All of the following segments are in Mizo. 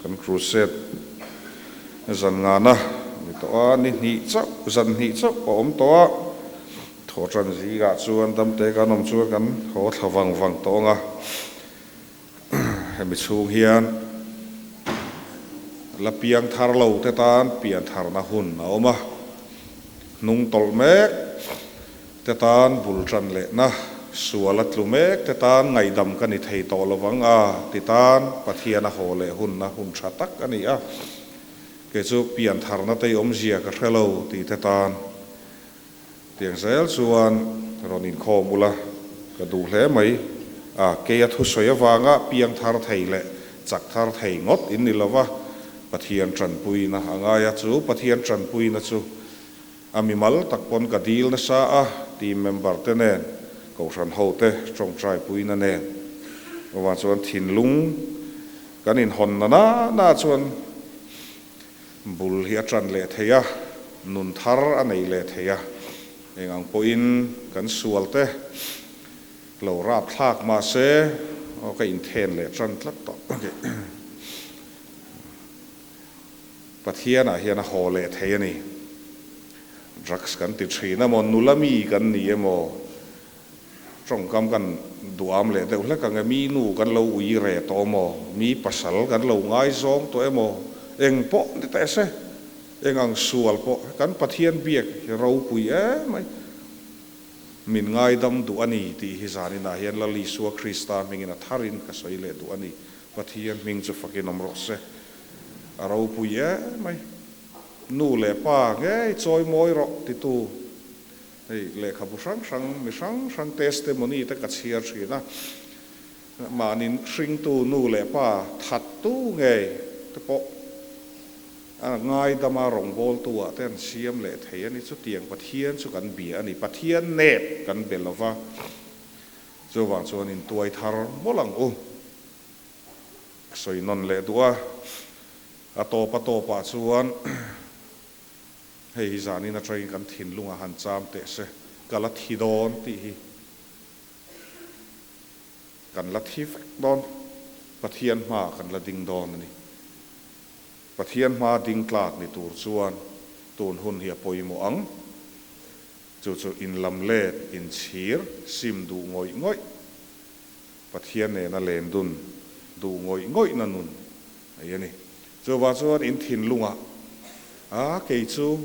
Kan crusade zan ngana ni tawh a, ni hnih chauh, zan hnih chauh a awm tawh a, thawhṭan zingah chuan damte kan awm chuan kan haw thla vang vang tawh ang a, hemi chhung hian la piang thar lo te tan pian tharna hun a awm a, hnung tawlh mek te tan bul ṭan lehna, sual a tlu mek te tan ngaihdam ka ni thei tawh lo vang a ti tan Pathian a haw leh hunna hun ṭha tak a ni a, kei chu pian tharna te i awmzia ka hre lo ti te tan Tiang zel chuan rawn inkhawm ula ka duh hle mai. A, keia thusawi avanga piang thar thei leh chak thar thei ngawt in ni lova, Pathian tanpuina a ngai a, chu Pathian tanpuina chu a mimal tak pawn ka dil nasa a, team member te nen, kohhran ho te tawngtai puina nen avang chuan thinlung kan inhawn na na na chuan Bul hi a ṭan leh thei a, nun thar a nei leh thei a. Eng ang pawhin kan sual te lo rap thlak mah se, aw ka inthen leh ṭan tlat tawh. Pathianah hian a haw leh thei a ni. Drugs kan ti ṭhin emaw, nula mi kan ni emaw, Tawngkam kan duham leh deuh hlek ang e, mi nu kan lo ui re tawh emaw, mi pasal kan lo ngaizawng tawh emaw, eng pawh ni teh se, eng ang sual pawh kan Pathian biak hi ropui em mai, min ngaidam duh a ni tih hi zaninah hian Lal Isua Krista hmingin a tharin ka sawi leh duh a ni. Pathian hming chu fakin awm rawh se, a ropui em mai. Nu leh pa ngei chawi mawi rawh titu. Hei lehkhabu hrang hrang, mi hrang hrang testimony te ka chhiar thin a, mahni hringtu nu leh pa thattu ngei te pawh a ngaidama rawngbawltu ah te an siam leh thei a ni. Chutiang Pathian chu kan bia a ni. Pathian nep kan be lo va, chuvang chuan intuai thar mawlh ang u. Ka sawi nawn leh duh a, a tawp a tawpah chuan Hei hi zanin atangin kan thinlung a han cham teh se, ka la thi dawn tih hi kan la thi vek dawn, Pathian hma kan la ding dawn a ni. Pathian hma ding tlak ni tur chuan tun hun hi a pawimawh ang. Chu chu inlam let, inchhir, sim duh ngawih ngawih, Pathian nena len dun duh ngawih ngawihna nun ei a ni. Chuvang chuan in thinlungah, A, kei chu,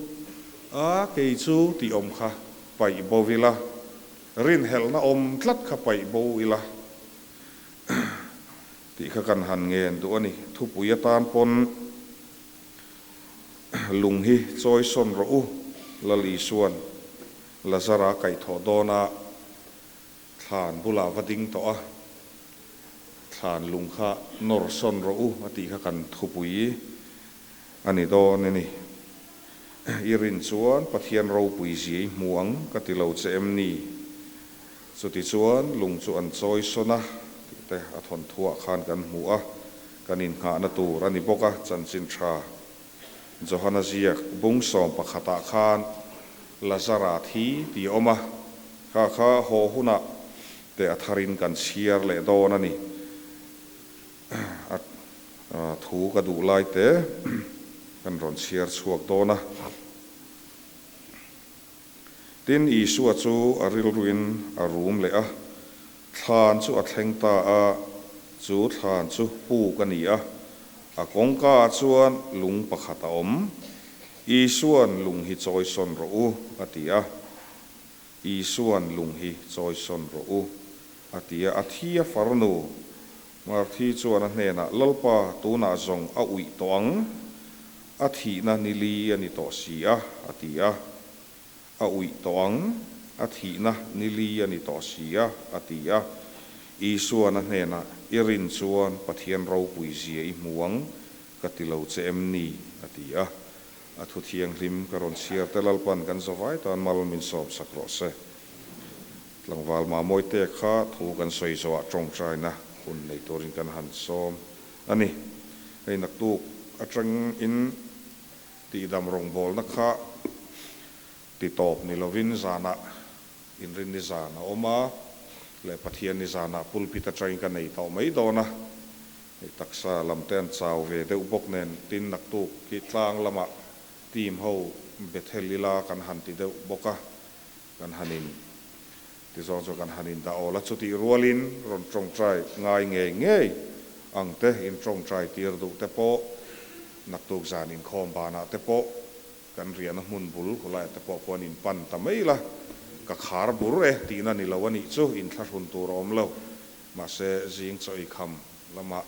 a, kei chu tih awm kha paih bo ila, rinhelhna awm tlat kha paih bo ila tih kha kan han ngen duh a ni. Thupui atan pawn lung hi chawi sawn rawh u, Lal Isuan Lazara kaihthawh dawnah Thlan bulah va ding tawh a, thlan lung kha nawr sawn rawh u a tih kha kan thupui a ni dawn a ni. I rin chuan Pathian ropui zia i hmu ang ka ti lo che em ni? Chuti chuan lung chu an chawi sawn a tih te a thawnthuah khan kan hmu a, kan innghahna tur a ni bawk a, chanchin tha Johana ziak bung 11ah khan Lazara thi tih a awm a, kha kha haw hunah te a tharin kan chhiar leh dawn a ni. A thu ka duh lai te kan rawn chhiar chhuak dawn a. Tin, Isua chu a rilruin a rum leh a, thlan chu a thleng ta a, chu thlan chu puk a ni a, a kawngka ah chuan lung pakhat a awm. Isua'n lung hi chawi sawn rawh u, a ti a. Isua'n lung hi chawi sawn rawh u, a ti a. A thi a farnu Marthi chuan a hnenah, Lalpa, tunah zawng a uih tawh ang, a thihna ni li a ni tawh si a, a ti a. A uih tawh ang, a thihna ni li a ni tawh si a, a ti a. Isua'n a hnenah, I rin chuan Pathian ropui zia i hmu ang, ka ti lo che em ni? a ti a. A thu thianghlim ka rawn chhiar te Lalpan kan zavai tan mal min sawmsak rawh se. Tlangval Mamawite kha thu kan sawi zawhah tawngtaina hun nei turin kan han sawm a ni. Hei naktuk atangin tihdam rawngbawlna kha ti tawp ni lovin zanah Inrinni zan a awm a, leh Pathianni zanah pulpit atangin ka nei tawh mai dawn a. Hei taksa lam te an chau ve deuh bawk nen tin naktuk hi tlang lamah team ho Bethel ila kan han ti deuh bawk a, kan han in ti zawng chu kan han in dah awl a, chutih rualin rawn tawngtai ngai ngei ngei ang te in tawngtai tir duh te pawh naktuk zan inkhawm banah te pawh Kan riahna hmun bul khawlaiah te pawh khuan in pan ta mai la, ka khar bur e tihna ni lo a nih chu, inthlahrun tur a awm lo. Mahse, zing chaw ei kham lamah,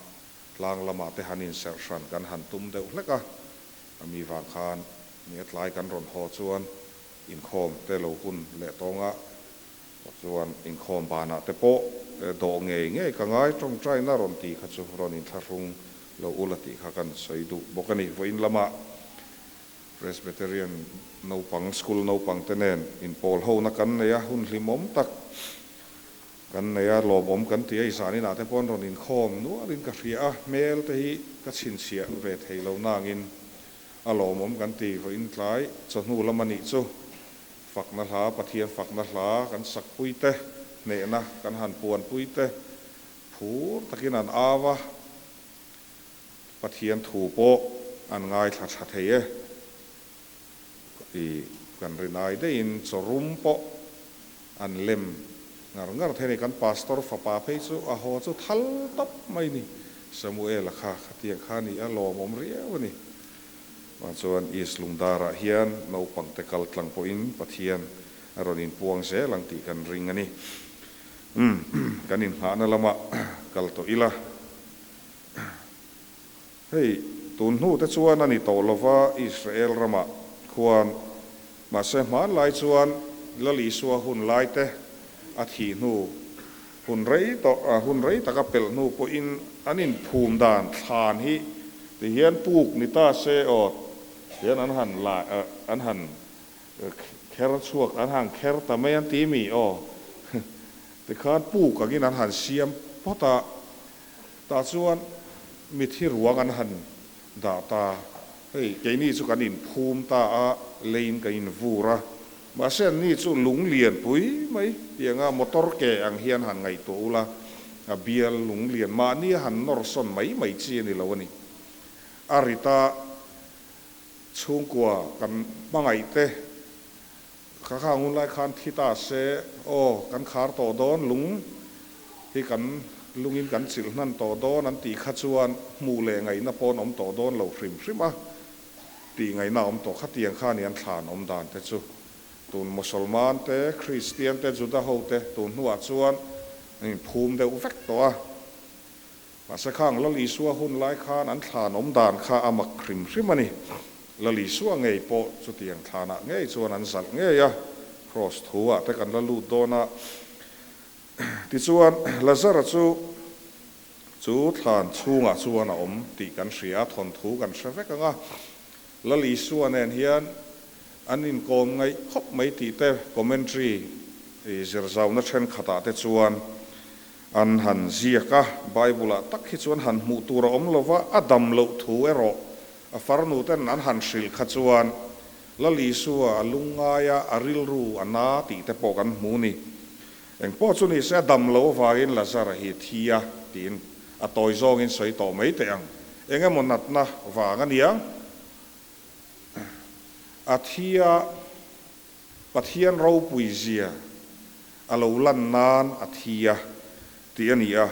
tlang lamah te han inserh hran kan han tum deuh hlek a, a mi vang khan nia tlai kan rawn haw chuan inkhawm te lo hun leh tawngah chuan inkhawm banah te pawh dawh ngei ngei ka ngai tawngtaina rawn ti kha chu rawn inthlahrung lo ula tih kha kan sawi duh bawk a ni. Vawiin lamah Presbyterian naupang, school naupang te nen inpawl hona kan nei a, hun hlimawm tak kan nei a, lawmawm kan ti a, i zan inah te pawh an rawn inkhawm nualin ka hria a, hmel te hi ka chhinchhiah ve thei lo nangin a lawmawm kan ti. Vawiin tlai chawhnu lam a nih chu fakna hla, Pathian fakna hla kan sakpui te, hnehna kan han puanpui te, phur takin an au a, Pathian thu pawh an ngaithla tha thei e. I kan rinai deihin chawrum pawh an lem ngar ngar thei a ni. Kan pastor fapa phei chu a haw chu thal tawp mai ni. Samuel-a kha khatiang kha a ni a, lawmawm riau a ni. Vang chuan East Lungdarah hian naupangte kal tlang pawhin Pathian a rawn inpuang zel ang tih kan ring a ni. Umm, kan inngahna lamah kal tawh ila. Hei, tun hnu te chuan a ni tawh lova Israel ramah khuan. Mahse hmanlai chuan Lal Isua hun lai te a thih hnu hun rei tawh, hun rei taka pelh hnu pawhin an inphum dan thlan hi ti hian puk ni ta se aw tihian an han la, an han kher chhuak, an han kher ta mai an ti mi aw tikhan puk angin an han siam phawt a. Tah chuan mithi ruang an han dah ta. Hei, keini chu kan inphum ta a, leiin kan invur a. Mahse anni chu lung lian pui mai tianga motor ke ang hian han ngaihtuah ula, a bial lung lian mahni a han nawr sawn mai mai chi a ni lo a ni. A rit a, chhungkua kan hmangaih te Kha kha ngun lai khan thi ta se, aw, kan khar tawh dawn, lung hi kan lungin kan chilh hnan tawh dawn an tih kha chuan hmuh leh ngaihna paw'n awm tawh dawn lo hrim hrim a, tih ngaihna awm tawh khatiang kha ni an thlan awm dan te chu. Tun Mosolman te, Kristian te, Juda ho te tun hnuah chuan an inphum deuh vek tawh a. Mahse khang Lal Isua hun lai khan an thlan awm dan kha a mak hrim hrim a ni. Lal Isua ngei pawh chutiang thlanah ngei chuan an zalh ngei a, Kraws thu ah te kan la lut dawn a. Tichuan Lazara chu chu thlan chhungah chuan a awm tih kan hria a, thawnthu kan hre vek ang a. Lal Isua nen hian an inkawm ngaih khawp mai tih te commentary zirzauna thenkhatah te chuan An han ziak a, Bible-ah tak hi chuan han hmuh tur a awm lo va, a dam loh thu erawh a farnu ten an han hrilh kha chuan Lal Isua a lungngai a, a rilru a na tih te pawh kan hmu ni. Eng pawh chu ni se a dam loh avangin Lazara hi thi a tiin a tawi zawngin sawi tawh mai teh ang. Eng emaw natna vang a nia. A thi a. Pathian ropui zia a lo lan nan a thi a tih a ni a.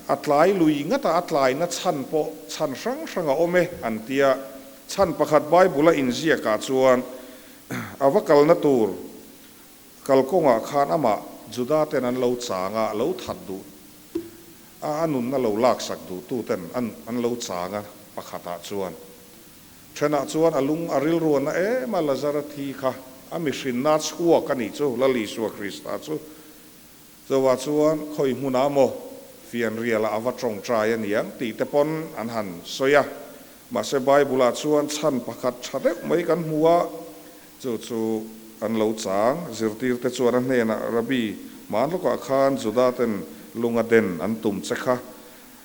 A tlai lui ngat a, a tlaina chhan pawh chhan hrang hrang a awm e an ti a. Chhan pakhat Bible a inziakah chuan a va kalna tur kalkawngah khan amah Juda ten an lo chang a, lo that duh a, a nunna lo laksak duhtu ten an lo chang a pakhatah chuan. Thenah chuan a lung a rilru a na em a, Lazara thi kha a mihrinna chhuak a nih chu, Lal Isua Krista chu. Chauhah chuan khawi hmunah maw fianrialah a va tawngtai a niang tih te pawn an han sawi a. Mahse Bible-ah chuan chhan pakhat tha deuh mai kan hmu a, chu chu an lo chang. Zirtirte chuan a hnenah, Rabbi, hmaan lawkah khan Juda ten lung a den an tum che kha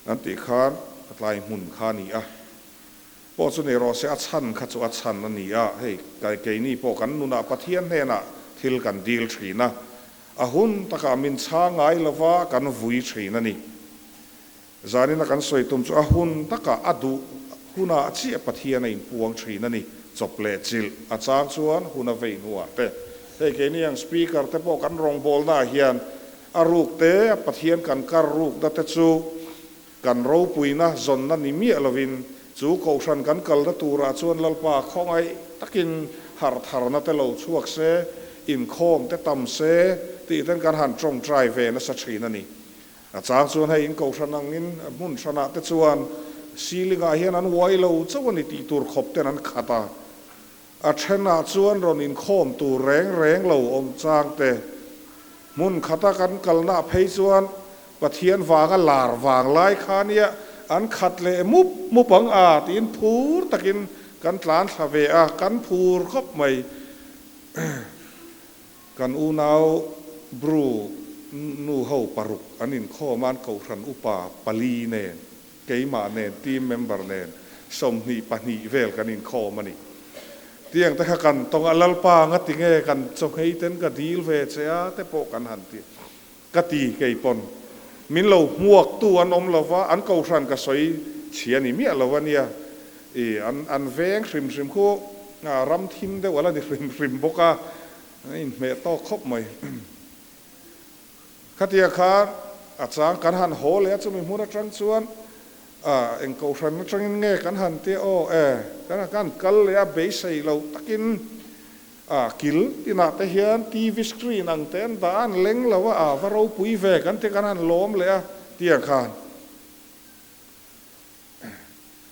an tih khan a tlai hmun kha a ni a. Pawh chu ni rawh se, a chhan kha chu a chhan a ni a, hei keini pawh kan nunah Pathian hnenah thil kan dil thin a, a hun takah min chhang ngai lova kan vui thin a ni. Zanina kan sawi tum chu a hun takah a duh hunah chiah Pathian a inpuang thin a ni. Chawp leh chilh a chang chuan hun a vei hnuah te. Hei keini ang Speaker te pawh kan rawngbawlnaah hian a ruk te a Pathian kan kar rukna te chu kan ropuina zawnna ni miah lovin chu kohhran kan kalna turah chuan Lalpa khawngaih takin harh tharna te lo chhuak se, inkhawm te tam se tih ten kan han tawngtai ve nasa thin a ni. A chang chuan hei in kohhran angin hmun hranah te chuan ceiling ah hian an uai lo chauh a ni tih tur khawp ten an khat a, a thenah chuan rawn inkhawm tur reng reng lo awm chang te. Hmun khata kan kalna phei chuan Pathian vanga lar vang lai kha nia an khat leh mup mup ang a tiin phur takin kan tlan thla ve a, kan phur khawp mai. Kan unau Bru nu ho paruk an inkhawm a, an kohhran upa pali nen, keimah nen, team member nen 22 vel kan inkhawm a ni. Tiang te kha kan tawng a, Lalpa nga tinge kan chawhmei ten ka dil ve che a te pawh kan han ti, ka ti kei pawn. Min lo hmuaktu an awm lo va, an kohhran ka sawi chhia ni miah lo a nia. I an an veng hrim hrim khu ram thim deuh a la ni hrim hrim bawk a, a inhmeh tawk khawp mai. Khatia khan a chang kan han haw leh a, chumi hmun atang chuan eng kohhran atangin nge kan han tia aw e, kan han kal leh a, beisei lo takin kil tinah te hian TV screen ang te an dah a, an leng lo a, a va ropui ve kan ti kan han lawm leh a, tiang khan.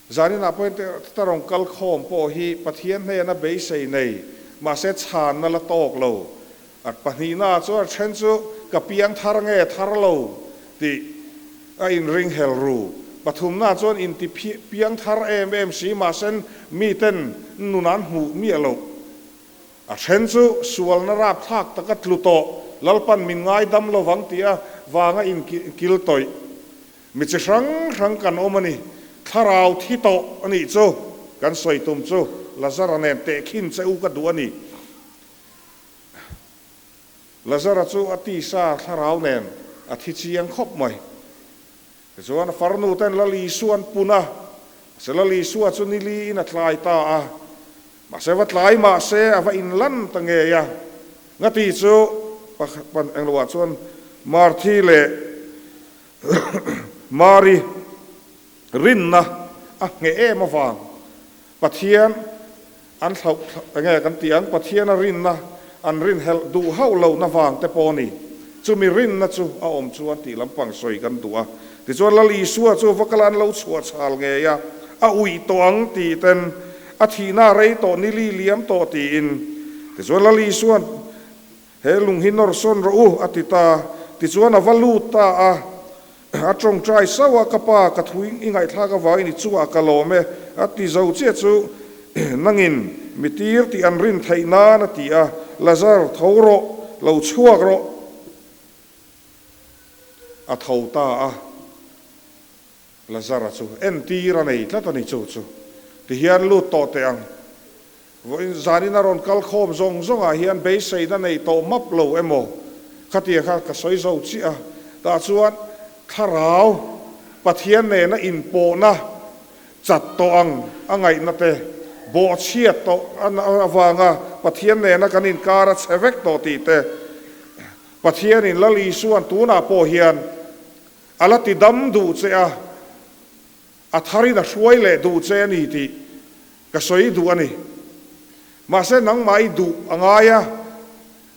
Zaninah pawhin ta rawn kal khawm pawh hi Pathian hnena beisei nei, mahse chhanna la tawk lo. A pahnihnaah chuan a then chu ka piang thar nge thar lo tih a inring hel ru. Pathumnaah chuan inti piang thar em em si mahse miten nun an hmuh miah loh. A then chu sualna rapthlak taka tlu tawh Lalpan min ngaidam lovang tih a vanga inkil tawih. Mi chi hrang hrang kan awm a ni. Thlarau thi tawh a nih chu kan sawi tum chu Lazara nen tehkhin che u ka duh a ni. Lazara chu a tisa thlarau nen a thi chiang khawp mai. Tichuan a farnu ten Lal Isua an pun a, mahse Lal Isua chu nili in a tlai ta a. Mahse va tlai mahse a va inlan ta ngei a. Ngati chu pan engloah chuan Marthi leh Mari rinna a ngheh em avang Pathian an thlauh enge kan tih ang Pathian a rinna an rinhelh duh hauh lohna vang te pawh a ni. Chumi rinna chu a awm chuan tih lampang sawi kan duh a. Tichuan Lal Isua chu va kala an lo chhuah chhal ngei a, a uih tawh ang tih ten a thihna a rei tawh nili liam tawh tiin. Tichuan Lal Isua'n He lung hi nawr sawn rawh u, a ti ta. Tichuan a va lut ta a, a tawngtai sauh a, Ka pa, ka thu i ngaihthlak avangin i chungah ka lawm e, a ti zo chiah chu nangin mi tir tih an rin theih nan a ti a, Lazar, tho rawh, lo chhuak rawh. A tho ta a. Lazara chu entir a nei tlat a ni chu chu. Tihian lut tawh teh ang. Vawiin zanin a rawn kal khawm zawng zawngah hian beiseina nei tawh map lo emaw khatia kha ka sawi zo chiah a. Tah chuan thlarau Pathian nena inpawhna chat tawh ang a ngaihna te, bawhchhiat tawh avanga Pathian nena kan inkar a che vek tawh tih te, Pathianin Lal Isuan tunah pawh hian A la ti dam duh che a, a tharin a hruai leh duh che a ni tih ka sawi duh a ni. Mahse nangmah i duh a ngai a,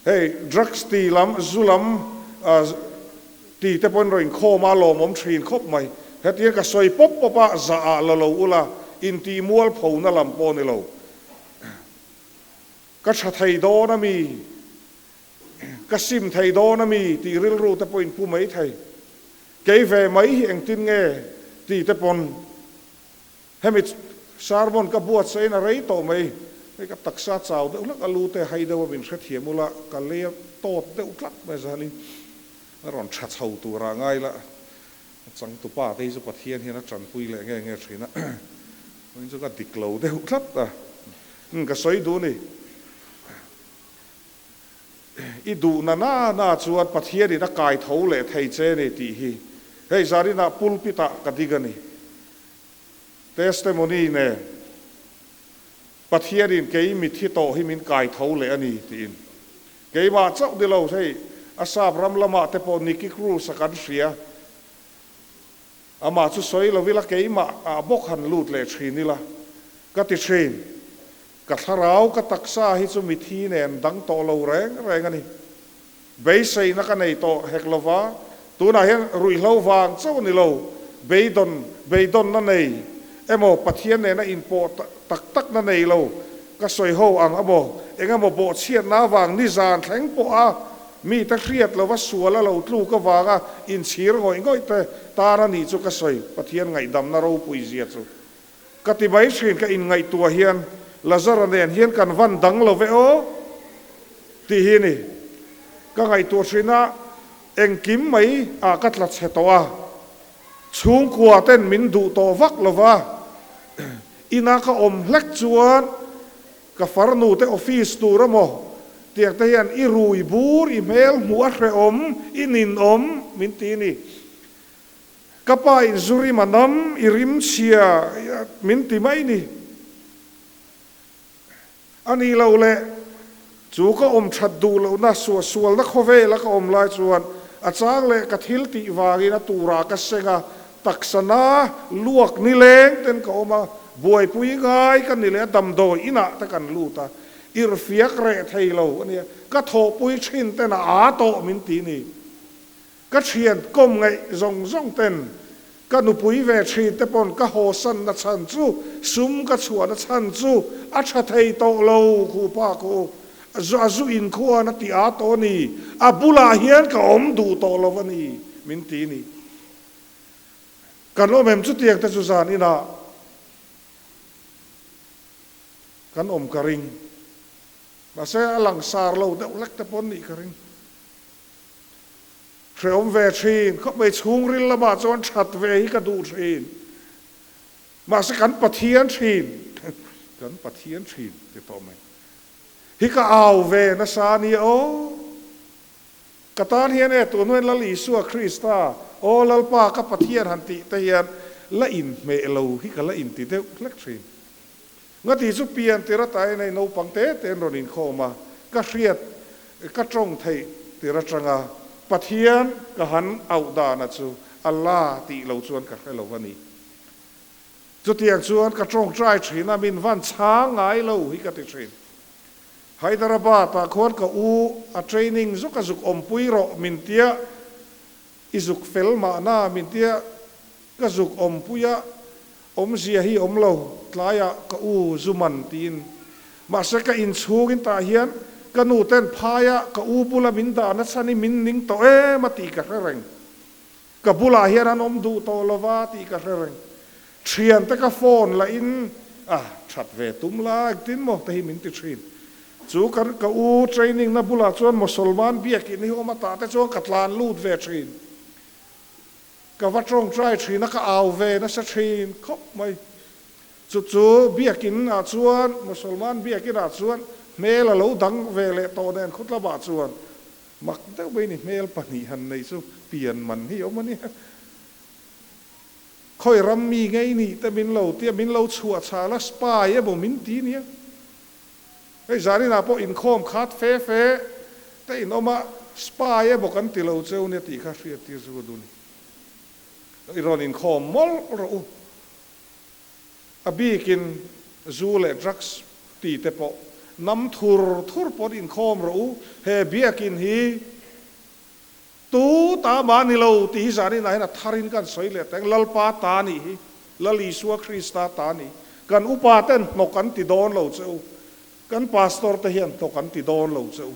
hei drugs ti lam, zu lam ti te pawhin rawn inkhawm a, a lawmawm thin khawp mai. Hetiang ka sawi pawp pawp a, zah ah la lo ula, intih mualphona lam pawh ni lo. Ka tha thei dawn a mi? Ka sim thei dawn a mi tih rilru te pawhin pu mai thei. Kei ve mai hi engtin nge tih te pawn hemi sermon ka buatsahin a rei tawh mai. Hei ka taksa chau deuh hlek a lu te hai deuh a min hrethiam ula ka lei a tawt deuh tlat mai zanin a rawn tha chho turah ngai la. A changtupa te hi chu Pathian hian a tanpui leh nge nge thin a, vawiin chu ka dik lo deuh tlat a, ka sawi duh ni. I duhna na na chuan Pathianin a kai tho leh thei che ni tih hi. Hei zaninah pulpit ah ka ding a ni. Testimony nen Pathianin kei mithi tawh hi min kai tho leh a ni tiin. Keimah chauh ni lo hei a sap ram lamah te pawh Nicky Cruz a kan hria. Amah chu sawi lo ila keimah ah bawk han lut leh thin ila ka ti thin. Ka thlarau ka taksa hi chu mithi nen dang tawh lo reng reng a ni. Beiseina ka nei tawh hek lova, tunah hian ruihhlo vang chauh ni lo, beidawn, beidawnna nei emaw Pathian nena inpawh tak takna nei lo ka sawi ho ang emaw, eng emaw bawhchhiatna avang nizan thleng pawha mite hriat lova sual a lo tluk avanga inchhir ngawih ngawih te tan a nih chu ka sawi, Pathian ngaihdamna ropui zia chu ka ti mai thin, ka inngaihtuah hian Lazara nen hian kan van dang lo ve aw tih hi ni. Ka ngaihtuah thin a, engkim mai ah ka tla chhe tawh a, chhungkua ten min duh tawh vak lo va, ina ka awm hlek chuan ka farnu te office tur emaw tiang te hian i rui bur, i hmel hmuh a hrehawm, i ninawm min ti ni. Ka pa in zu rim a nam, i rim chhia min ti mai ni. A ni lo le, chu ka awm that duh lohna suahsualna khawvela ka awm lai chuan a chang leh ka thil tih vangin a turah ka seng a, taksa na luak nileng ten ka awm a, buaipui ngai ka ni leh a damdawi inah te kan lut a, irhfiak reh thei lo a nia, ka thawhpui thin ten a aa tawh min ti ni. Ka thian kawm ngaih zawng zawng ten ka nupui ve thin te pawn ka hawsan na chhan chu sum ka chhuah na chhan chu a tha thei tawh lo khu pa khu a zu in khuan a ti a tawh a ni a bulah hian ka awm duh tawh lo a ni min ti ni kan awm em chutiang te chu zan inah kan awm ka ring mahse a langsar lo deuh hlek te pawn nih ka ring. Hreawm ve thin khawp mai, chhungril lamah chuan that ve hi ka duh thin. Mahse kan Pathian thin, kan Pathian thin ti tawh mai hi ka au ve nasa a nia aw. Ka tan hian e tun hnuaiin Lal Isua Krista, aw Lalpa ka Pathian han tih te hian la inhmeh lo hi ka la inti deuh hlek thin. Ngati chu pian tir atain hei naupang te te an rawn inkhawm a, ka hriat ka tawng theih tir atanga Pathian ka han auh dana chu Allah tih lo chuan ka hre lo a ni. Chutiang chuan ka tawngtai thin a, min van chhang ngai lo hi ka ti thin. Hyderabad ah khuan ka u a training zuk a zuk awmpui rawh min tia, i zuk fel mahna min tia ka zuk awmpui a, Awmzia hi awm lo, tlaiah ka u zu man tiin. Mahse ka inchhungin tah hian ka nu ten phaiah ka u bula min dah nachhan i min ning tawh em a tih ka hre reng. Ka bulah hian an awm duh tawh lova tih ka hre reng. Thiante ka phone lah in a that ve tum la engtin maw te hi min ti thin. Chu kan ka u training na bulah chuan Mosolman biakinn hi awm a tah te chuan ka tlan lut ve thin. Ka va tawngtai thin a, ka au ve nasa thin khawp mai. Chu chu biakin ah chuan, Musalman biakin ah chuan hmel a lo dang ve leh tawh nen khawtlam ah chuan mak deuh mai ni hmel pahnih han nei chu pian man hi awm a nia. Khawi ram mi ngei nih te min lo tia, min lo chhuah chhal a, spy emaw min ti nia. Hei zaninah pawh inkhawm khat fe fe te in awm a, spy emaw kan ti lo cheu nia tih kha hriat tir chu ka duh ni. I rawn inkhawm mawlh rawh u. A bikin zu leh drugs ti te pawh nam thur thur pawn inkhawm rawh u. He biakin hi tu ta mah ni lo tih hi zaninah hian a tharin kan sawi leh teng. Lalpa ta nih hi, Lal Isua Krista ta nih. Kan upa ten hnawk an ti dawn lo che u. Kan pastor te hian hnawk an ti dawn lo che u.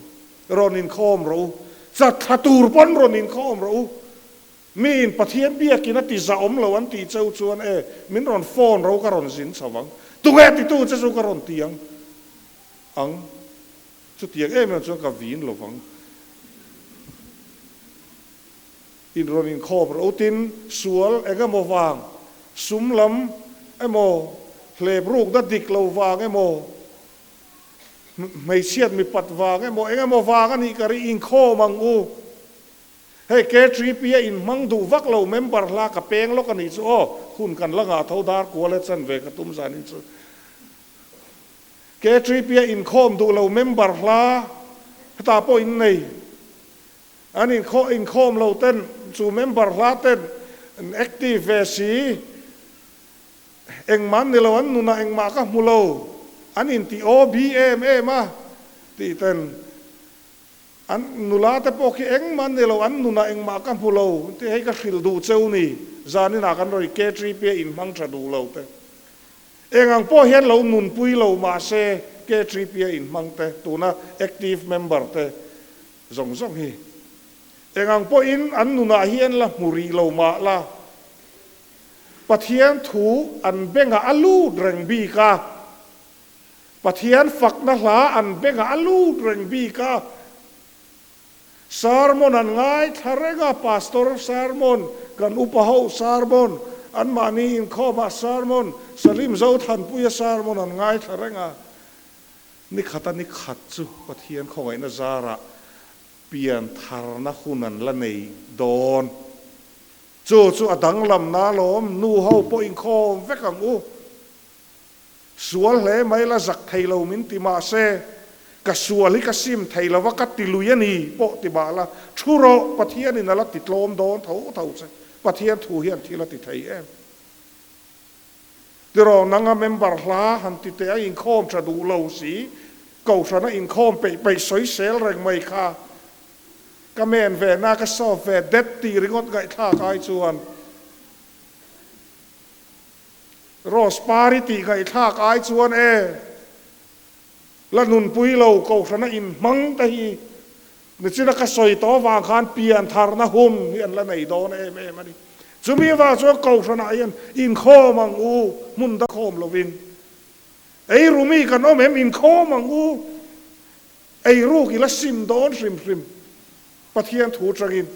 Rawn inkhawm rawh u. Chatthla tur pawn rawn inkhawm rawh u. Miin Pathian biakin a ti zahawm lo an tih che u chuan e, min rawn phone ro ka rawn zin chho vang. Tunge titu che chu ka rawn ti ang ang. Chutiang em em chuan ka vin lo vang. In rawn inkhawm rawh u tin sual eng emaw vang, sum lam emaw, hlep rukna dik lo vang emaw, hmeichhiat mipat vang emaw, eng emaw vang a nih ka ri inkhawm ang u. Hei KTP a inhmang duh vak lo member hla ka peng lawk a nih chu aw, hun kan la ngah tho dar kual e chan ve ka tum zanin chu. KTP a inkhawm duh lo member hla hetah pawh in nei. An inkhawm lo ten chu member hla ten an active ve si. Engmah an ni lo, an nunah engmah ka hmu lo, an inti OB em em a tih ten An nula te pawh khi engmah an ni lo, an nunah engmah ka hmu lo tih hei ka hrilh duh cheu ni, zaninah kan rawn KTP a inhmang tha duh lo te. Eng ang pawh hian lo nunpui lo mahse KTP a inhmang te, tuna active member te zawng zawng hi eng ang pawhin an nunah hian la hmu rih lo mah la, Pathian thu an bengah a lut reng bik a. Pathian fakna hla an bengah a lut reng bik a, sermon an ngaithla reng a, pastor sermon, kan upa ho sermon, anmahni inkhawmah sermon, Salim Zothanpuia sermon an ngaithla reng a. Ni khata ni khat chu Pathian khawngaihna zarah pian tharna hun an la nei dawn. Chu chu a danglamna alawm, nu ho pawh inkhawm vek ang u. Sual hle mai la zak thei lo min ti mah se, ka sual hi ka sim thei lo va ka ti lui a ni pawh ti mah la, thu rawh, Pathianin a la ti tlawm dawn tho tho che, Pathian thu hian thil a ti thei em? Tiraw nanga member hla han ti teh a inkhawm tha duh lo si, Kohhrana inkhawm peih peih sawisel reng mai kha ka men ve na ka sawp ve det tih ringawt ngaihthlak ai chuan Rose Pari tih ngaihthlak ai chuan e, la nunpui lo Kohhrana inhmang te hi nichina ka sawi tawh avang khan pian tharna hun hi an la nei dawn em em a ni. Chumi avang chuan Kohhranah hian inkhawm ang u, hmun dang khawm lovin. Ei rumi kan awm em, inkhawm ang u, ei ruk i la sim dawn hrim hrim Pathian thu atangin.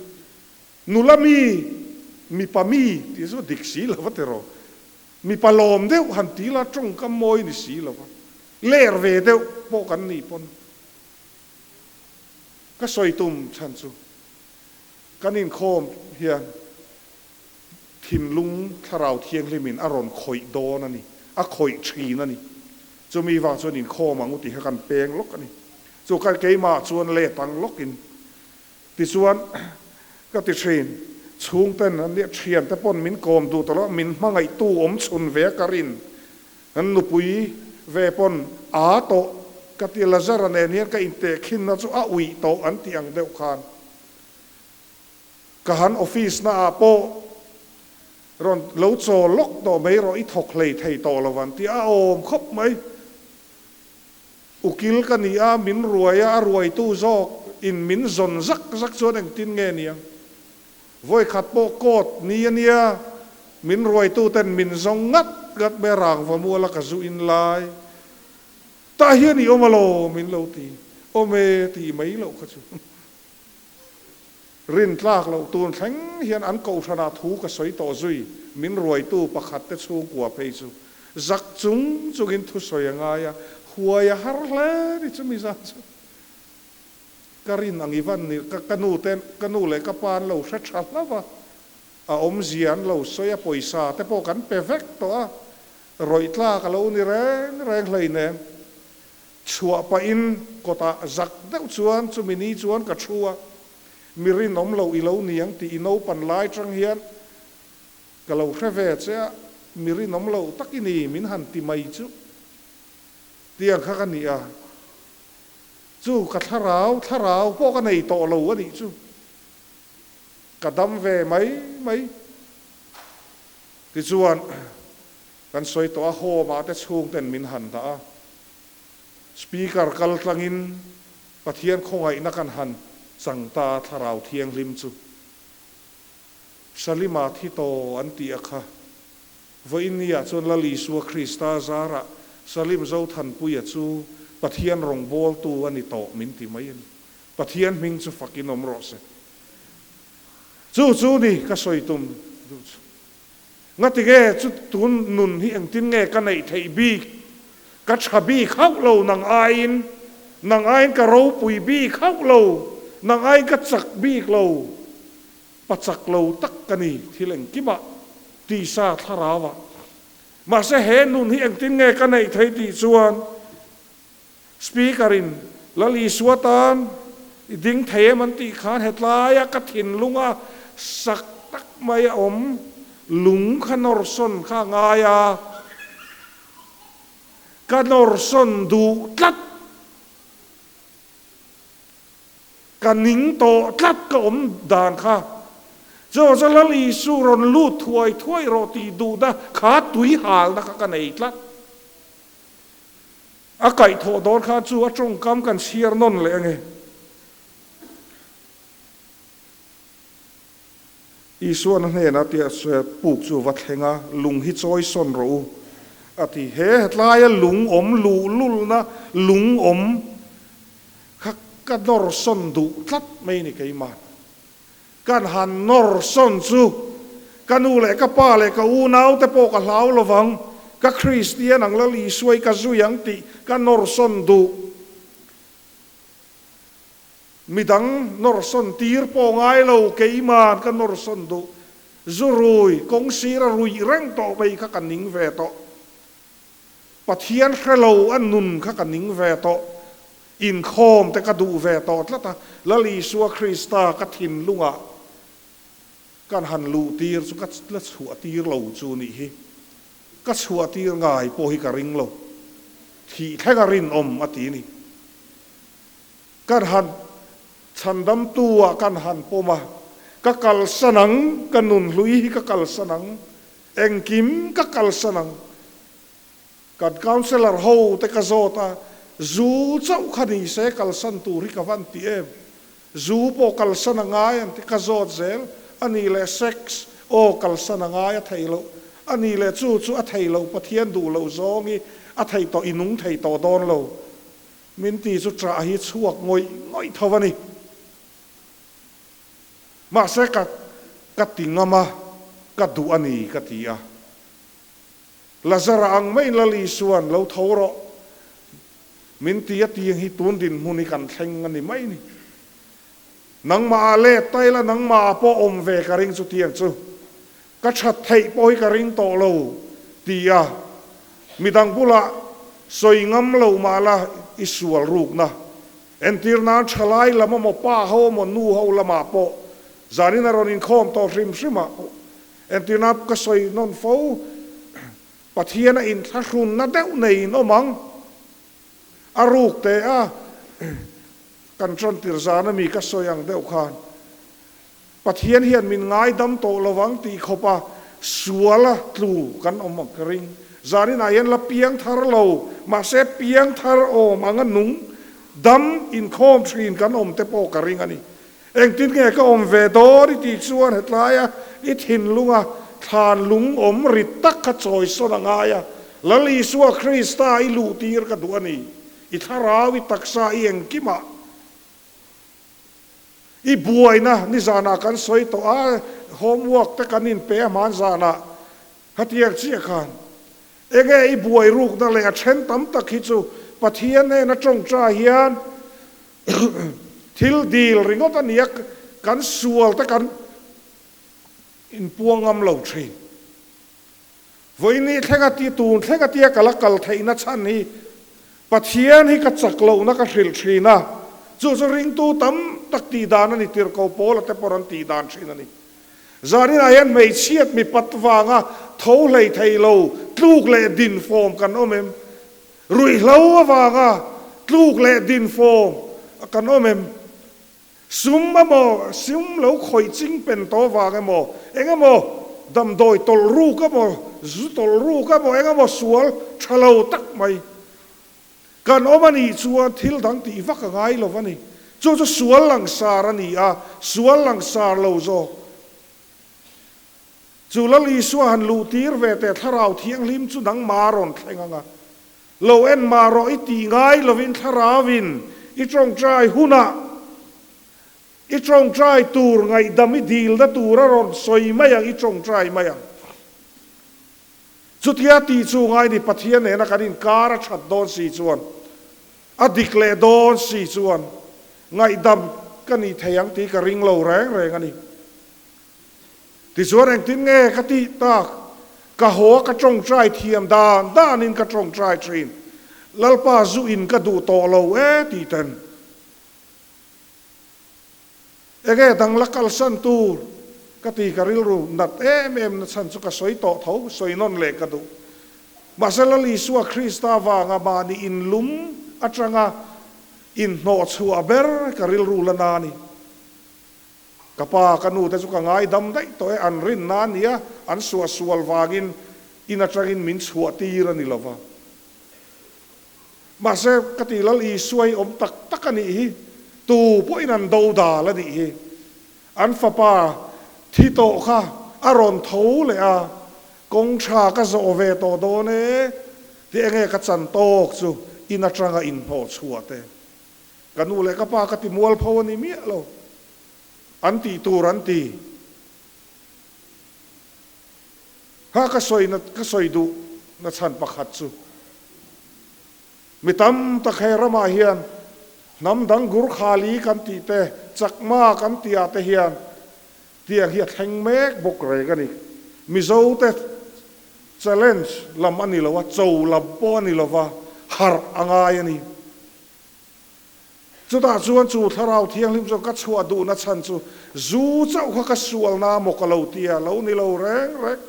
Nula mi, mipa mi tih chu dik si lo va tiraw? Mipa lawm deuh han ti la tawngkam mawi ni si lo va, ler ve deuh pawh kan nih pawn ka sawi tum chhan chu kan inkhawm hian thinlung thlarau thianghlimin a rawn khawih dawn a ni, a khawih thin a ni. Chumi vang chuan inkhawm ang u tih kha kan peng lawk a ni. Chu keimah chuan let ang lawkin Tichuan, ka ti thin, chhungten an nia thiante pawn min kawm duh tawh lo, min hmangaihtu awm chhun ve a ka rin, an nupui ve pawn aa tawh ka ti, Lazara nen hian ka intehkhinna chu a uih tawh an tih ang deuh khan ka han office na ah pawh rawn lo chawl lawk tawh mai rawh i thawk hlei thei tawh lo an ti a awm khawp mai. Ukil ka ni a, min ruai a, a ruaitu zawk in min zawn zak zak chuan engtin nge niang? Vawikhat pawh court ni a nia, min ruaitu ten min zawng ngat ngat mai a rangva mual a ka zu in lai. Tah hian i awm alaw? Min lo ti. Awm e tih mai loh kha chu. Rin tlak loh tun thleng hian an kohhranah thu ka sawi tawh zui, min ruaitu pakhat te chhungkua phei chu zak chung chungin thusawi a ngai a, huai a har hle ni chumi zan chu. Ka rin ang i van ni, ka nu te, ka nu leh ka pa an lo hre tha hlauh a, a awmzia an lo sawi a, pawisa te pawh kan pe vek tawh a, rawih tlak a lo ni reng reng hleinem. Chhuah pahin kawtah zak deuh chuan chumi ni chuan ka thu a, mi rinawm lo i lo ni ang tih i naupan lai tang hian ka lo hre ve che a, mi rinawm lo tak i ni min han ti mai chu tiang kha ka ni a, chu ka thlarau thlarau pawh ka nei tawh lo a nih chu, ka dam ve mai mai. Tichuan. Kan sawi tawh a, home ah te chhungten min han dah a, Speaker kal tlangin Pathian khawngaihna kan han chang ta a, Thlarau Thianghlim chu Salima thi taw an tih a kha. Vawiin ni ah chuan Lal Isua Krista zarah Salim Zothanpuia chu Pathian rawngbawltu a ni tawh min ti mai a ni. Pathian hming chu fakin awm rawh se. Chu chu ni ka sawi tum duh chu. Ngatinge chu tun nun hi engtin nge ka neih theih bik? Ka tha bik hauh lo nang aiin, nang aiin ka ropui bik hauh lo, nang aiin ka chak bik lo. Pachak lo tak ka ni thil engkimah, tisa thlarauah. Mahse he nun hi engtin nge ka neih theih tih chuan Speaker in Lal Isua tan i ding thei em an tih khan hetlaia ka thinlunga sak tak mai a awm lung kha nawrsawn kha a ngai a, ka nawrsawn duh tlat. Ka ning tawh tlat ka awm dan kha. Chuvang chuan Lal Isu rawn lut thuai thuai rawh tih duhna kha tui halna kha ka nei tlat. A kaihthawh dawn khan chu a tawngkam kan chhiar nawn leh ange. Isuan a hnenah tia puk chu va thleng a, lung hi chawi sawn rawh u, a ti. He hetlaia lung awm luhlulna lung awm kha ka nawr sawn duh tlat mai ni keimah. Kan han nawr sawn chu ka nu leh ka pa leh ka unaute pawh ka hlau lovang, ka Kristian ang Lal Isuai ka zui ang tih ka nawr sawn duh. Midang nawrsawn tir pawh ngai lo, keiman ka nawrsawn duh. Zu rui, kawng sir a ruih reng tawh mai kha ka ning ve tawh. Pathian hre lo a nun kha ka ning ve tawh. Inkhawm te ka duh ve tawh tlat a, Lal Isua Krista ka thinlungah kan han luh tir chu ka la chhuah tir lo chu nih hi. Ka chhuah tir ngai pawh hi ka ring lo. Thih thleng a rinawm a ti ni. Kan han chhandamtu ah kan han pawm a, ka kalsan ang, ka nunhlui hi ka kalsan ang, engkim ka kalsan ang. Kan councillor ho te ka zawt a, zu chauh kha ni se kalsan tur hi ka van ti em? Zu pawh kalsan a ngai an ti, ka zawt zel, a nih leh sex aw kalsan a ngai a theih loh, a nih leh chu chu a theih loh Pathian duh loh zawng hi a theih tawh i nung thei tawh dawn lo. Min ti chu ṭah hi chhuak ngawih ngawih tho a ni. Mahse ka ka ti ngam a, ka duh a ni ka ti a. Lazara ang maiin Lal Isua'n lo tho rawh min ti a tiang hi tun dinhmun hi kan thleng a ni mai ni. Nangmah ah let ta ila nangmah ah pawh awm ve ka ring chu tiang chu. Ka that theih pawh hi ka ring tawh lo, ti a midang bulah sawi ngam lo mah la i sual rukna. Entir nan thalai lam emaw pa ho emaw nu ho lamah pawh zanin a rawn inkhawm tawh hrim hrimah pawh entir nan ka sawi nawn fo Pathian a inthlahrunna deuh nei in awm ang. A ruk teh a kan tantir zan ami ka sawi ang deuh khan. Pathian hian min ngaidam tawh lo vang tih khawpa suala tlu kan awm ang ka ring. Zaninah hian la piang thar lo, mahse piang thar awm anga nung dam inkhawm thin kan awm te pawh ka ring a ni. Engtin nge ka awm ve dawn i tih chuan hetlaia i thinlunga thlan lung awm rit tak kha chawisawn a ngai a, Lal Isua Krista i luhtir ka duh a ni. I thlarau, i taksa, i engkimah. I buaina nizanah kan sawi tawh a, homework te kan inpe a hman zanah hetiang chiah khan enge i buai rukna leh a then tam tak hi chu Pathian hnena tawngtai hian thil dil ringawt a nia kan sual te kan inpuang ngam lo thin. Vawiini thlenga ti tun thlenga tia ka la kal theihna chhan hi Pathian hi ka chak lohna ka hrilh thin a, chu chu ringtu tam tak tih dan a ni, tirhko Paula te pawh rawn tih dan thin a ni. Zaninah hian hmeichhiat mipat vanga tho hlei thei lo tluk leh din fawm kan awm em? Ruihhlo avanga tluk leh din fawm kan awm em? Sum emaw, sum lo khawih ching pen tawh vang emaw, eng emaw damdawi tawlh ruk emaw, zu tawlh ruk emaw, eng emaw sual tha lo tak mai kan awm a nih chuan thil dang tih vak a ngai lo a ni. Chu chu sual langsar a ni a, sual langsar lo zawk. Chu Lal Isua han luh tir ve teh Thlarau Thianghlim chu nangmah a rawn thleng ang a. Lo en mah rawh i tih ngai lovin Thlarauin i tawngtai hunah i tawngtai tur ngaihdam i dilna tur a rawn sawi mai ang, i tawngtai mai ang. Chutia tih chu ngai ni Pathian nena kan inkar a that dawn si chuan, a dik leh dawn si chuan ngaihdam ka nih thei ang tih ka ring lo reng reng a ni. Tichuan engtin nge ka tih tak? Ka haw a ka tawngtai thiam dan danin ka tawngtai thin. Lalpa zu in ka duh tawh lo e tih ten. Enge dang la kalsan tur ka ti ka rilru nat em em na chhan chu ka sawi tawh tho, sawi nawn leh ka duh. Mahse Lal Isua Krista vanga mahni inlum atanga inhnawhchhuah ber ka rilru la na a ni. Ka pa, ka nu te chu ka ngaidam daih tawh e, an rinna a nia, an suahsual vangin in atangin min chhuah tir a ni lova. Mahse, ka ti Lal Isua hi awm tak tak a nih hi, tu pawhin an do dal a nih hi. An fapa thi tawh kha a rawn tho leh a, kawng tha ka zawh ve tawh dawn e, ti enge ka chan tawk chu in atanga inhnawh chhuah te. Ka nu leh ka pa ka ti mualpho a ni miah lo. An tih tur an ti. Kha ka sawi na ka sawi duh na chhan pakhat chu mi tam tak he ramah hian hnam dang Gurkhali kan tih te, Chakma kan tih ah te hian tiang hi a thleng mek bawk reng a ni. Mizo te challenge lam a ni lo a, cho lam pawh a ni lo va, harh a ngai a ni. Chutah chuan chu Thlarau Thianghlim chuan ka chhuah duhna chhan chu zu chauh kha ka sualna maw ka lo ti a, lo ni lo reng reng.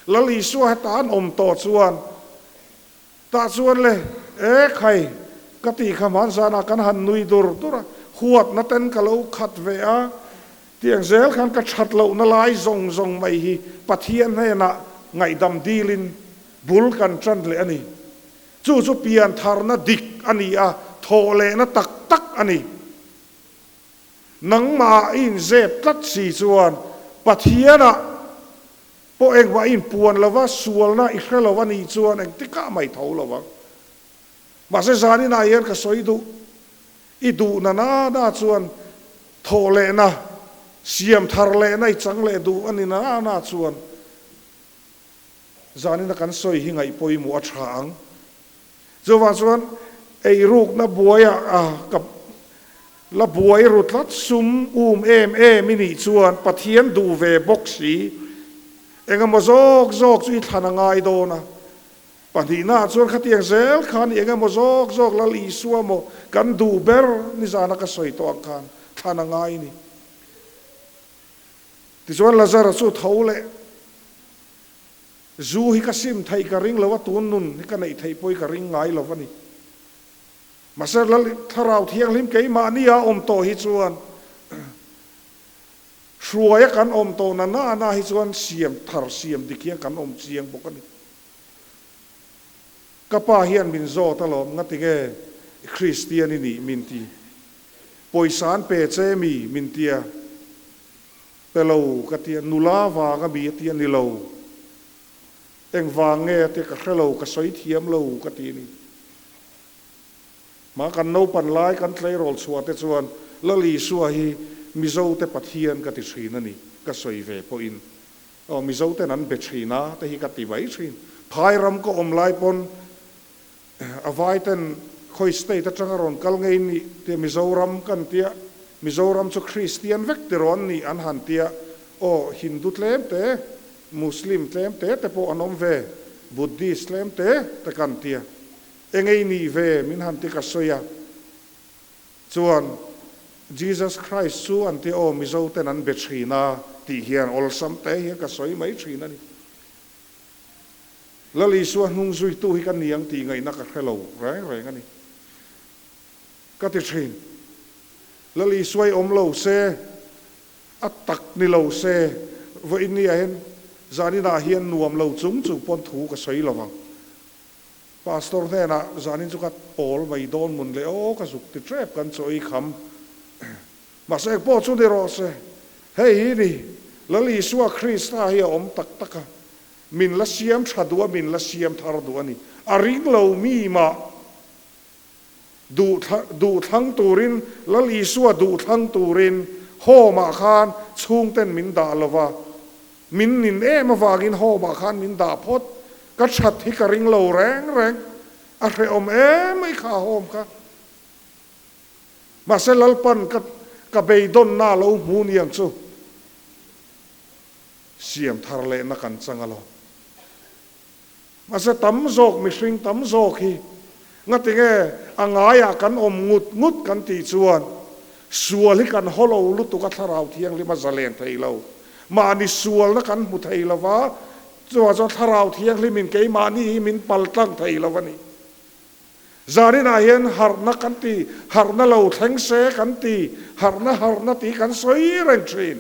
Lal Isua heta an awm tawh chuan tah chuan le, E khai, ka tih kha hmanzanah kan han nui dur dur a, huatna ten ka lo khat ve a, tiang zel khan ka that lohna lai zawng zawng mai hi Pathian hnenah ngaihdam dilin bul kan tan leh a ni. Chu chu piantharna dik a ni a, thawhlehna tak tak a ni. Nangmahah i inzep tlat si chuan Pathianah pawh engmah i inpuan lo va, sualna i hre lo a nih chuan engtikah mai tho lo vang. Mahse zaninah hian ka sawi duh, i duhna nana chuan thawhlehna, siamthar lehna i chang leh duh a ni nana chuan, Zanina kan sawi hi ngaih pawimawh a tha ang. Chuvang chuan eirukna buaiah a ka la buai ru tlat sum um em em i nih chuan Pathian duh ve bawk si. Engemaw zawk zawk chu i thlan a ngai dawn a. Pahnihnaah chuan khatiang zel khan i engemaw zawk zawk Lal Isua maw kan duh ber nizana ka sawi tawh ang khan thlan a ngai ni. Tichuan Lazara chu tho leh Zu hi ka sim theih ka ring lo a, tun nun hi ka neih theih pawh hi ka ring ngai lo a ni. Mahse Lal Thlarau Thianghlim keimahni a awm tawh hi chuan hruaia kan awm tawh na na na hi chuan siam thar siam dik hian kan awm chiang bawk a ni. Ka pa hian min zawt alawm, ngatinge Kristian i nih min ti. Pawisa an pe che mi min tia. Pe lo ka tia, nula vang a mi a tia ni lo. Eng vang nge a tia ka hre lo, ka sawi thiam lo ka ti ni. Mah kan naupan lai kan tleirawl chhuah te chuan Lal Isua hi Mizo te Pathian ka ti thin a ni, ka sawi ve pawhin. Aw Mizo ten an be thin a te hi ka ti mai thin. Phai ram ka awm lai pawn A vai ten khawi state atanga rawn kal ngei nih tia Mizoram kan tia, Mizoram chu Kristian vek ti rawn nih an han tia, aw Hindu tlem te, Muslim tlem te te pawh an awm ve, Buddhist tlem te te kan tia, engei nih ve min han ti ka sawi a, chuan Jesus Christ chu an tia aw Mizo ten an be thin a tih hian awlsam te hian ka sawi mai thin a ni. Lal Isua hnung zuitu hi ka ni ang tih ngaihna ka hre lo reng reng a ni. Ka ti thin. Lal Isua i awm lo se, a tak ni lo se, vawiin ni ah hian zanin ah hian nuam lo chung chung pawn thu ka sawi lo vang. Pastor hnenah zanin chu ka pawl mai dawn mun leh aw ka zuk ti tep kan chaw ei kham. Mahse eng pawh chu ni rawh se, hei hi ni, Lal Isua Krista hi a awm tak tak a, min la siam tha duh a, min la siam thar duh a ni. A ring lo mi mah duh duh thlang turin, Lal Isua duh thlang turin home ah khan chhungten min dah lo va, min nin em avangin home ah khan min dah phawt. Ka that hi ka ring lo reng reng, a hrehawm em mai kha home kha. Mahse Lalpan ka ka beidawnna a lo hmu niang chu. Siam thar lehna kan chang alawm. Mahse tam zawk mihring tam zawk hi ngatinge a ngaiah kan awm ngut ngut kan tih chuan sual hi kan haw lo lutuk a thlarau thianghlim a zalen thei lo. Mahni sualna kan hmu thei lo va, chuvang chuan thlarau thianghlimin keimahni hi min pal tlang thei lo a ni. Zaninah hian harhna kan ti, harhna lo thleng se kan ti, harhna harhna tih kan sawi reng thin.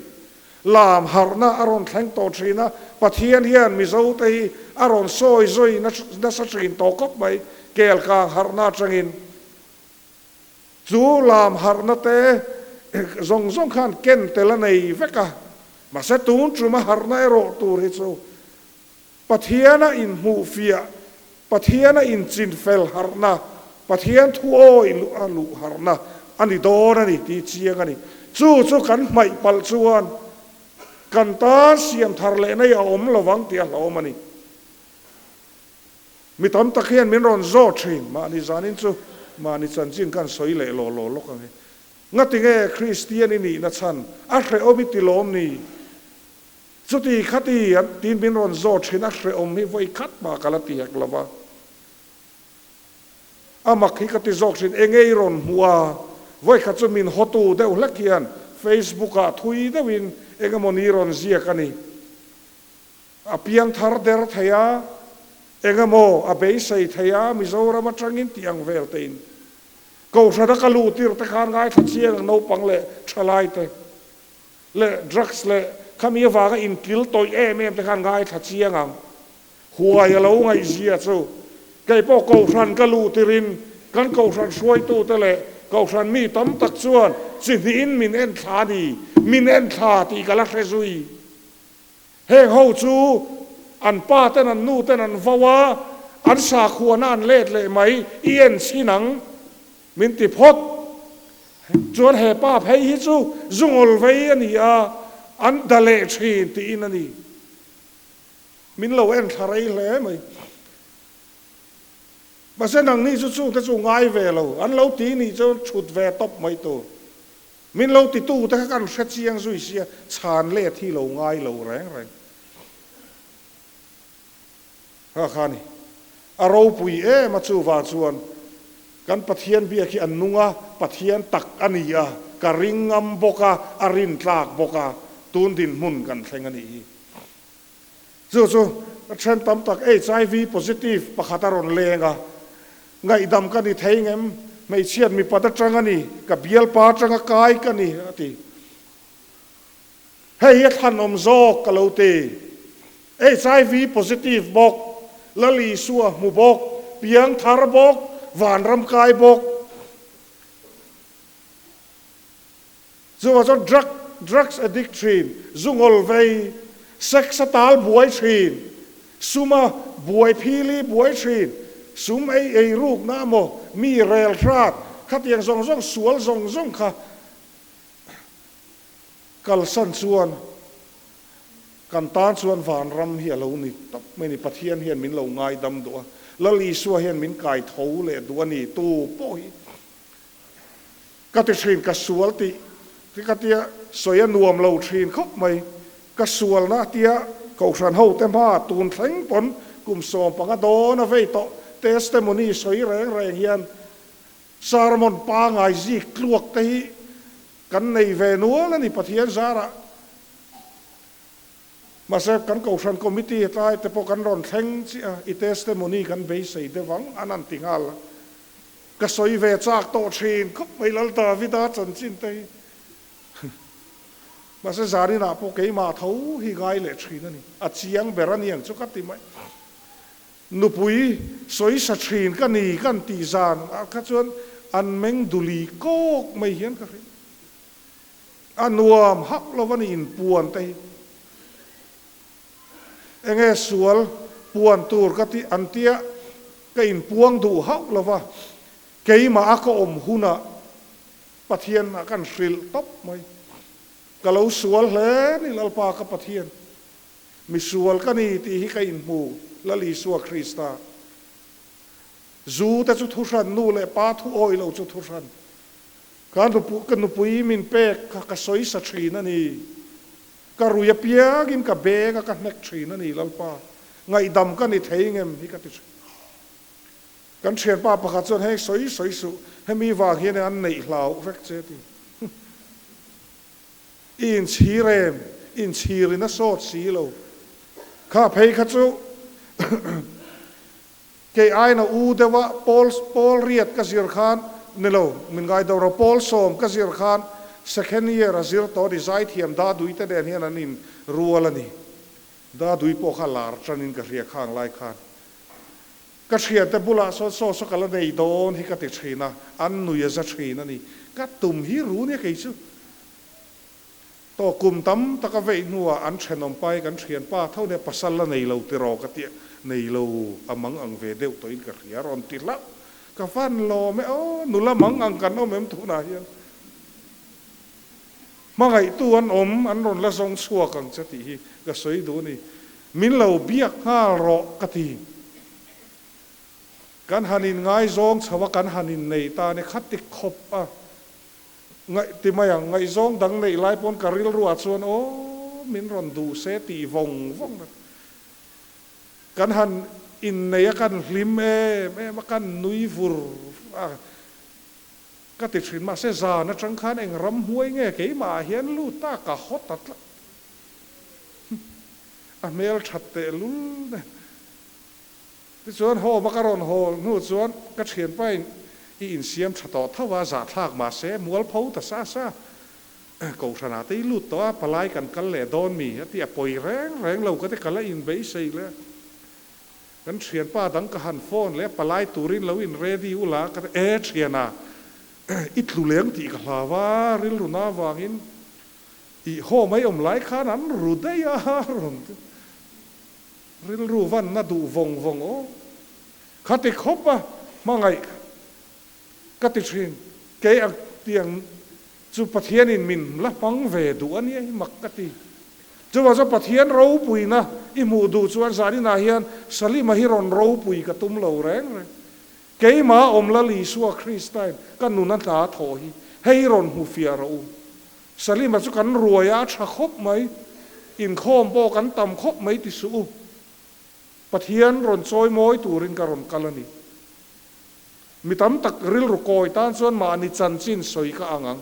Lam harhna a rawn thleng tawh thin a, Pathian hian Mizote hi a rawn sawi zui nasa thin tawh khawp mai, Kelkang harhna atangin. Chu lam harhna te zawng zawng khan ken tel a nei vek a, mahse tun tuma harhna erawh tur hi chu Pathiana inhmuhfiah, Pathiana inchinfel harhna, Pathian thu awi a luh harhna a ni dawn a ni tih chiang a ni. Chu chu kan hmaih palh chuan kan tan siam thar leh nei a awm lo vang tih a hlauhawm a ni. Mi tam tak hian min rawn zawt thin, mahni zanin chu mahni chanchin kan sawi leh law law lawk ang e. Ngatinge Kristian i nihna chhan a hrehawm i ti lawm ni? Chuti khati an tiin min rawn zawt thin a, hrehawm hi vawi khat mah ka la ti hek lo va. A mak hi ka ti zawk thin, enge i rawn hmuh a? Vawi khat chu min hawtu deuh hlek hian Facebook ah thui deuhin engemaw ni rawn ziak a ni. A piang thar der thei a, engemaw a beisei thei a, Mizoram atangin tih ang vel tein. Kohhran a ka luh tir te khan ngaithla chiang ang naupang leh thalai te. Leh drugs leh khami avanga inkil tawih em em te khan ngaithla chiang ang. Huai a lo ngaihzia chu keipawh kohhran ka luh tirin kan kohhran hruaitute leh kohhran mi tam tak chuan chi hnihin min en thla a ni, min en thla tih ka la hre zui. Heng ho chu an pa ten an nu ten an vo a, an sakhuana an let leh mai, i en chhin ang. Min ti phawt. Chuan he pa phei hi chu zungawl vei a ni a, an da leh thin tiin a ni. Min lo en thla rei hle mai. Mahse nangni chu chungte chu ngai ve lo, an lo ti nih chuan thut ve tawp mai tur. Min lo titu te kha kan hre chiang zui sia, chhan let hi lo ngai lo reng reng. Kha kha ni. A ropui em a chuvang chuan kan Pathian biak hi a nung a, Pathian tak a ni a, ka ring ngam bawk a, a rin tlak bawk a, tun dinhmun kan thleng a nih hi. Chu chu ka then tam tak HIV positive pakhat a rawn leng a, ngaihdam ka ni thei ngem, hmeichhiat mipat atang a ni, ka bialpa atanga kai ka ni a ti. Hei hi a thlanawm zawk ka lo ti. HIV positive bawk, Lal Isua hmu bawk, piang thar bawk, vanram kai bawk. Chuvang chuan drug, drugs addict thin, zu ngawl vei, sex a tal buai thin, suma buai phili buai thin, sum ei ei rukna emaw, mi rel hrat, khatiang zawng zawng sual zawng zawng kha Kalsan chuan kan tan chuan vanram hi a lo ni tawp mai a ni. Pathian hian min lo ngaidam duh a, Lal Isua hian min kai tho leh duh a ni. Tu pawh hi ka ti thin, ka sual tih hi ka tia sawi a nuam lo thin khawp mai. Ka sualna a tia Kohhran hote hma tun thleng pawn kum 15 dawn a vei tawh testimony sawi reng reng hian sermon pangai zik tluak te hi Kan nei ve nual a ni Pathian zarah. Mahse kan Kohhran Committee tlai te pawh kan rawn thleng chiah a, i testimony kan beisei deuh ang an han ti nghal a. Ka sawi ve chak tawh thin khawp mai Lal Davida chanchin te hi. Mahse zaninah pawh keimah tho hi ngai leh thin a ni. A chiang ber a niang chu ka ti mai. Nupui sawisa thin ka ni kan tih zan ah kha chuan an meng duli kawk mai hian ka hrilh. A nuam hauh lo a ni inpuan te hi. Enge sual puan tur ka tih an tia ka inpuang duh hauh lo va, keimah a ka awm hunah Pathian ah kan hrilh tawp mai. Ka lo sual hle ni Lalpa ka Pathian. Misual ka ni tih hi ka inhmu, Lal Isua Krista. Zu te chu thuhran, nu leh pa thu awih lo chu thuhran. Ka ka nupui min pek kha ka sawi sa thin a ni. Ka rui apiangin ka beng a ka hnek thin a ni Lalpa. Ngaihdam ka ni thei ngem hi ka ti thin. Kan thianpa pakhat chuan heng sawi sawi suh, hemi vang hian an neih hlauh vek che ti. I inchhir em? Inchhir in a sawt si lo. Kha phei kha chu kei aina u deuh a pawl pawl riat ka zir khan ni lo, min ngai deuh ro, pawl sawm ka zir khan second year a zir tawh a ni, zaithiam Dadui te nen hian an in rual a ni. Dadui pawh kha lar tanin ka hria khang lai khan. Ka thiante bulah sawn saw saw ka la nei dawn hi ka ti thin a, an nui a za thin a ni. Ka tum hi ru nia kei chu. Tawh kum tam tak a veih hnuah an thenawm pai kan thianpa tho nia pasal la nei lo tiraw ka tia, nei lo a mang ang ve deuh tawhin ka hria rawn ti hlauh. Ka van lawm e aw, nula mang ang kan awm em tunah hian. Hmangaihtu an awm, an rawn la zawng chhuak ang che tih hi ka sawi duh a ni. Min lo biak nghal rawh ka ti. Kan han inngaizawng chho a, kan han innei ta a ni kha ti khawp a. Ngaih ti mai ang, ngaihzawng dang neih lai pawn ka rilruah chuan aw min rawn duh se tih vawng vawng a. Kan han innei a, kan hlim em em a, kan nui vur a ka ti thin. Mahse zan atang khan eng ramhmuai nge keimah ah hian lut ta ka haw ta tlat. A hmel that tehlul nen. Tichuan home a ka rawn haw hnu chuan ka thianpain i insiam tha tawh tho a, zahthlak mahse mualpho ta sa sa. Kohhranah te i lut tawh a, palai kan kal leh dawn mi a ti a, pawi reng reng lo ka ti ka la inbeisei leh a. Kan thianpa dang ka han phone leh a, palai turin lo in ready ula ka ti, e thiana i tlu leng tih ka hlau a, rilru na avangin i haw mai awm lai khan an ru daih a rawn ti. Rilru vanna duh vawng vawng aw. Kha ti khawp a hmangaih ka ti thin. Kei ang tiang chu Pathianin min la hmang ve duh a nia hi mak ka ti. Chuvang chuan Pathian ropuina i hmuh duh chuan zaninah hian Salima hi rawn ropui ka tum lo reng reng. Keimah awm Lal Isua Kristain ka nun a hna thawh hi hei rawn hmu fiah rawh u. Salima chu kan ruai a, a tha khawp mai. Inkhawm pawh kan tam khawp mai ti suh u. Pathian rawn chawi mawi turin ka rawn kal a ni. Mi tam tak rilru kawi tan chuan mahni chanchin sawi ka ang ang.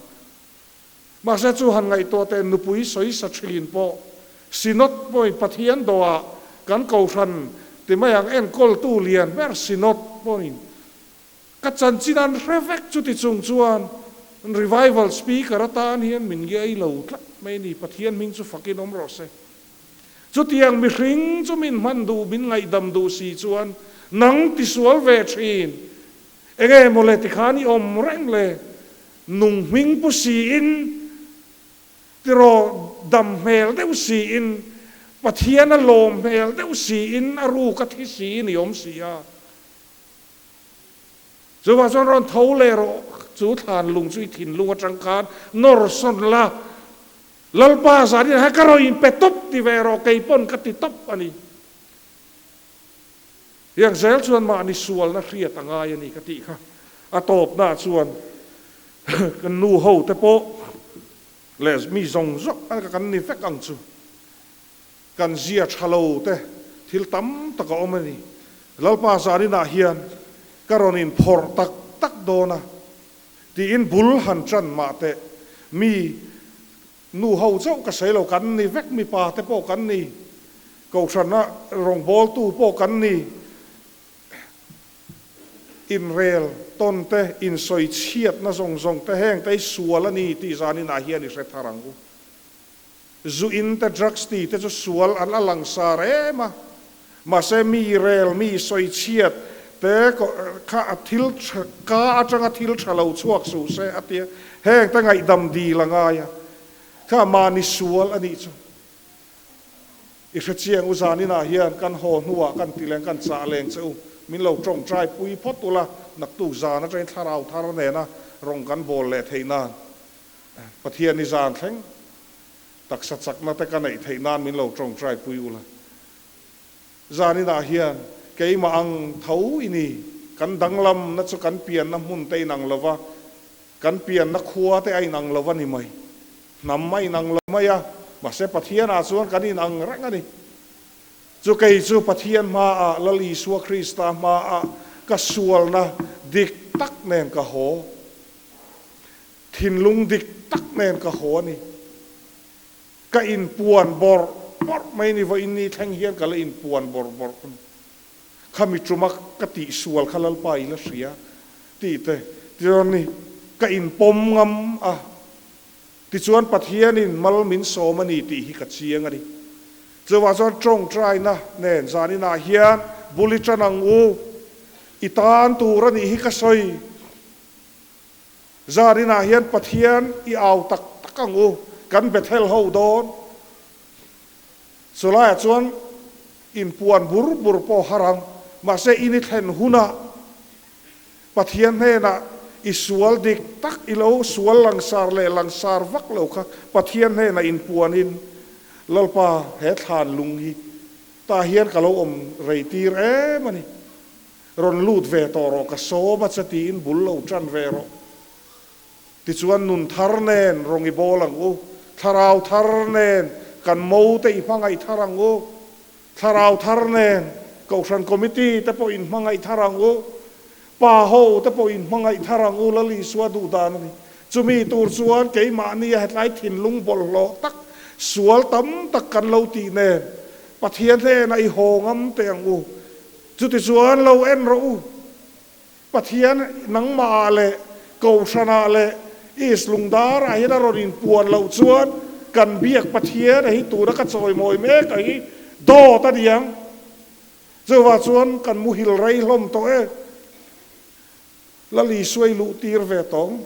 Mahse chu han ngaihtuah teh nupui sawi sa thin pawh Synod pawhin Pathian dawhah kan kohhran ti mai ang enkawltu lian ber Synod pawhin Ka chanchin an hre vek chuti chung chuan revival speaker atan hian min ngiai lo tlat mai a ni, Pathian hming chu fakin awm rawh se. Chutiang mihring chu min hman duh, min ngaihdam duh si chuan nang tisual ve thin. Enge maw le tikhan i awm reng le, nung hming pu siin, tiraw dam hmel deuh siin, Pathian a lawm hmel deuh siin, a ruk a thi siin i awm si a. Chuvang chuan rawn tho leh rawh, chu thlan lung chu i thinlung atang khan nawr sawn la, Lalpa zanin ah hian ka rawn inpe tawp ti ve rawh, kei pawn ka ti tawp a ni. Tiang zel chuan mahni sualna hriat a ngai a ni ka tih kha. A tawpnaah chuan kan nu ho te pawh leh mi zawng zawng a kan ni vek ang chu. Kan zia tha lo te thil tam tak a awm a ni. Lalpa zaninah hian ka rawn inphawrh tak tak dawn a, tiin bul han tan mah teh. Mi nu ho chauh ka sawi lo, kan ni vek, mipa te pawh kan ni, kohhrana rawngbawltu pawh kan ni, inrel tawn te, insawi chhiatna zawng zawng te heng te hi sual a ni tih zaninah hian i hre thar ang u. Zu in te drugs ti te chu sual an a langsar em a, mahse mi rel, mi sawichhiat te kha a thil tha ka atanga thil tha lo chhuak suh se a tia, heng te ngaihdam dil a ngai a, kha mahni sual a nih chu. I hrechiang u zaninah hian kan haw hnuah kan ti leng kan chah leng che u, min lo tawngtai pui phawt ula, naktuk zan atangin thlarau thar nena rawng kan bawl leh theih nan. Pathian i zan thleng taksa chakna te ka neih theih nan min lo tawngtai pui ula. Zaninah hian keimah ang tho i ni, kan danglamna chu kan pianna hmun te inang lova, kan pianna khua te a inang lova ni mai. Hnam a inang lo mai a, Mahse Pathianah chuan kan inang reng a ni. Chu kei chu Pathian hmaah, Lal Isua Krista hmaah ka sualna dik tak nen ka haw. Thinlung dik tak nen ka haw a ni. Ka inpuan bawrh bawrh mai ni, vawiin ni thleng hian ka la inpuan bawrh bawrh a ni. Khami tuma ka tihsual kha Lalpa i la hria tih te tichuan ni ka inpawm ngam a, tichuan Pathianin mal min sawm a ni tih hi ka chiang a ni. Chuvah chuan tawngtaina nen zaninah hian bul i tan ang u, i tan tur a nih hi ka sawi. Zaninah hian Pathian i au tak tak ang u, kan Bethel ho dawn. Chulaiah chuan inpuan bur bur pawh har ang, mahse in i thlen hunah Pathian hnenah i sual dik tak i lo sual langsar leh langsar vak lo kha Pathian hnenah inpuanin, Lalpa he thlan lung hi tah hian ka lo awm rei tir em a ni, rawn lut ve tawh rawh ka sawm a che tiin bul lo tan ve rawh. Tichuan nun thar nen rawng i bawl ang u, thlarau thar nen kan mo te i hmangaih thar ang u, thlarau thar nen Kohhran Committee te pawh in hmangaih thar ang u, pa ho te pawh in hmangaih thar ang u, Lal Isua duh dan a ni. Chumi tur chuan keimahnia hetlai thinlung bawlhhlawh tak, sual tam tak kan lo tih nen Pathian hnenah i haw ngam teh ang u. Chutichuan lo en rawh u. Pathian nangmahah leh Kohhranah leh East Lungdarah hian a rawn inpuan loh chuan kan biak Pathian a hi tuna ka chawimawi mek a hi dawt a ni ang. Chuvah chuan kan muhil rei hlawm tawh e. Lal Isua i luh tir ve tawng.